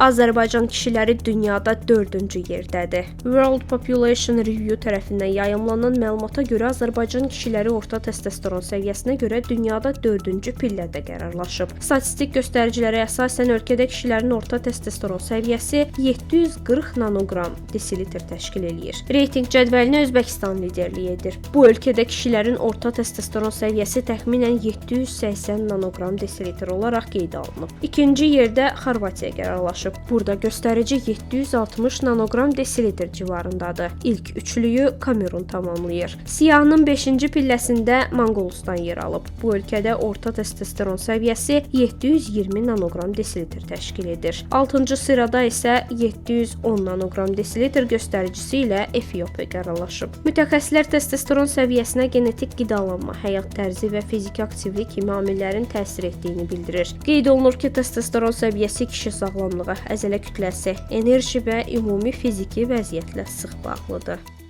Azərbaycan kişiləri dünyada 4-cü yerdədir. World Population Review tərəfindən yayımlanan məlumata görə Azərbaycan kişiləri orta testosteron səviyyəsinə görə dünyada 4-cü pillədə qərarlaşıb. Statistik göstəricilərə əsasən ölkədə kişilərin orta testosteron səviyyəsi 740 nanoqram desilitr təşkil eləyir. Reytinq cədvəlinə Özbəkistan liderlik edir. Bu ölkədə kişilərin orta testosteron səviyyəsi təxminən 780 nanoqram desilitr olaraq qeydə alınıb. İkinci yerdə Xorvatiya qərarlaşıb. Burada göstərici 760 nanoqram desilitr civarındadır. İlk üçlüyü Kamerun tamamlayır. Siyahının 5-ci pilləsində Monqolistan yer alıb. Bu ölkədə orta testosteron səviyyəsi 720 nanoqram desilitr təşkil edir. 6-cı sırada isə 710 nanoqram desilitr göstəricisi ilə Efiopiya qərarlaşıb. Mütəxəssislər testosteron səviyyəsinə genetik qidalanma, həyat tərzi və fiziki aktivlik kimi amillərin təsir etdiyini bildirir. Qeyd olunur ki, testosteron səviyyəsi kişi sağlamlığı, əzələ kütləsi, enerji və ümumi fiziki vəziyyətlə sıx bağlıdır.